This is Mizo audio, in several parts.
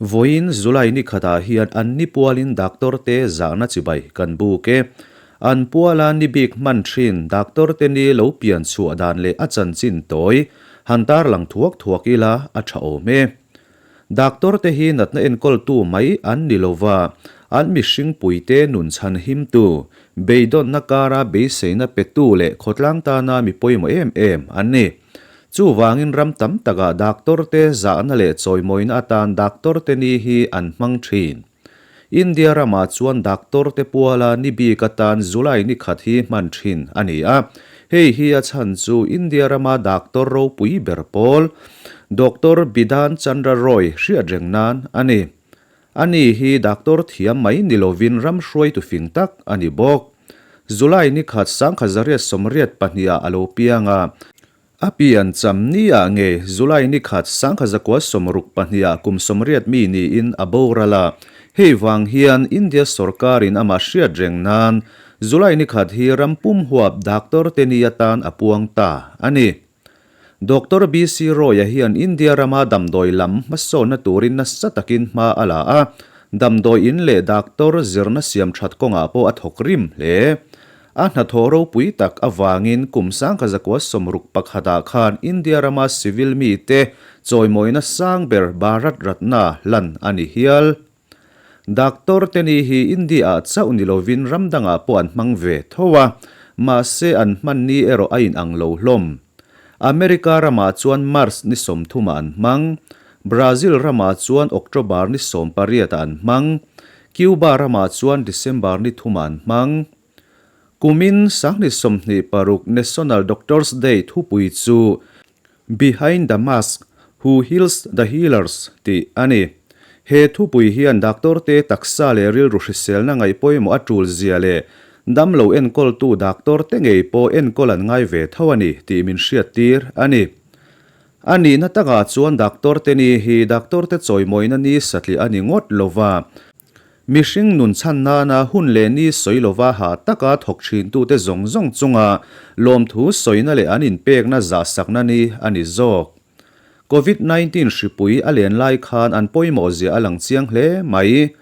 Vawiin July ni khatah hian an ni pualin doctor te zahna chibai kan buk e. An puala ni bik hman thin doctor te ni lo pian chhuah dan leh a chanchin tawi han tarlang thuak thuak ila a tha awm e. Doctor te hi natna enkawltu mai an ni lova, an mihring puite nun chhan himtu, beidawnna kara beiseina petu leh khawtlang tana mi pawimawh em em an ni. Chuvangin ram tam takah doctor te zahna leh chawimawina atan doctor te ni hi an hmang thin. India ramah chuan doctor te puala ni bik atan July ni khat hi hman thin a ni a. Hei hi a chhan chu India rama doctor ropui ber pawl Doctor Bidhan Chandra Roy hriat reng nan a ni. Ani hi doctor thiam mai ni lovin ram hruaitu fing tak a ni bawk. July ni khat 1982 ah a lo piang a. A pian cham ni ah nge July ni khat 1962 ah kum 80 mi niin a boral a. Hei vang hian India sorkarin amah hriat reng nan July ni khat hi ram pum huap doctor te ni atan a puang ta a ni. Doctor BC Roy-a hian India rama damdawi lam hmasawnna turin nasa takin hma a la a, damdawi in leh doctor zirna siam that kawngah pawh a thawk rim hle. A hnathawh ropui tak avangin kum 1961 khan India rama civil mite chawimawina sang ber Bharat Ratna hlan a ni hial. Doctor te ni hi India-ah chauh ni lovin ram dangah pawh an hmang ve tho a, mahse an hman ni erawh a inang lo hlawm. America ramah chuan March ni 30 ah an hmang, Brazil ramah chuan October ni 18 ah an hmang, Cuba ramah chuan December ni 3 ah an hmang. Kumin 2026 National Doctors Day thupui chu Behind the Mask, Who Heals the Healers? tih a ni. He thupui hian doctor te taksa leh rilru hriselna ngaih pawimawh a tul zia leh damlo enkawltu doctor te ngei pawh enkawl an ngai ve tho a ni tih min hriattir a ni. A nihna takah chuan doctor te ni hi doctor te chawimawina ni satliah a ni ngawt lova, Mihring nun chhan nana hun leh ni sawi lova ha taka thawk thintute zawng zawng chunga lawmthu sawina leh an inpekna zahsakna ni a ni zawk. Covid 19 hripui a len lai khan an pawimawh zia a lang chiang hle mai.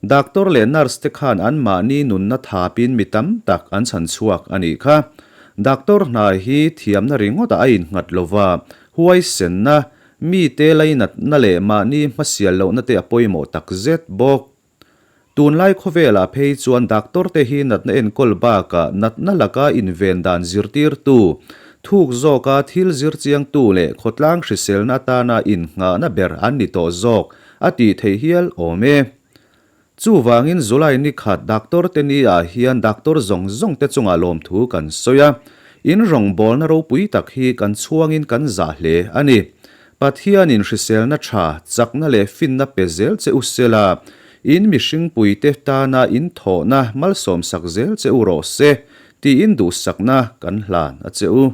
Doctor leh nurse te khan anmahni nunna thapin mi tam tak an chhan chhuak a nih kha. Doctor hna hi thiamna ringawtah a innghat lova, huaisenna, Mite lainatna leh mahni hmasial lohna te a pawimawh tak zet bawk. Tunlai khawvelah phei chuan doctor te hi natna enkawl bakah natna laka inven dan zirtirtu, thuk zawka thil zir chiangtu leh khawtlang hriselna atana innghahna ber an ni tawh zawk a tih theih hial awm e. Chuvangin July ni khat doctor te ni ah hian doctor zawng zawng te chungah lawmthu kan sawi a, in rawngbawlna ropui tak hi kan chhuangin kan zah hle a ni. Pathianin hriselna tha, chakna leh finna pe zel che u sela, in mihringpui te tana in thawhna malsawmsak zel che u rawh se, tiin duhsakna kan hlan a che u.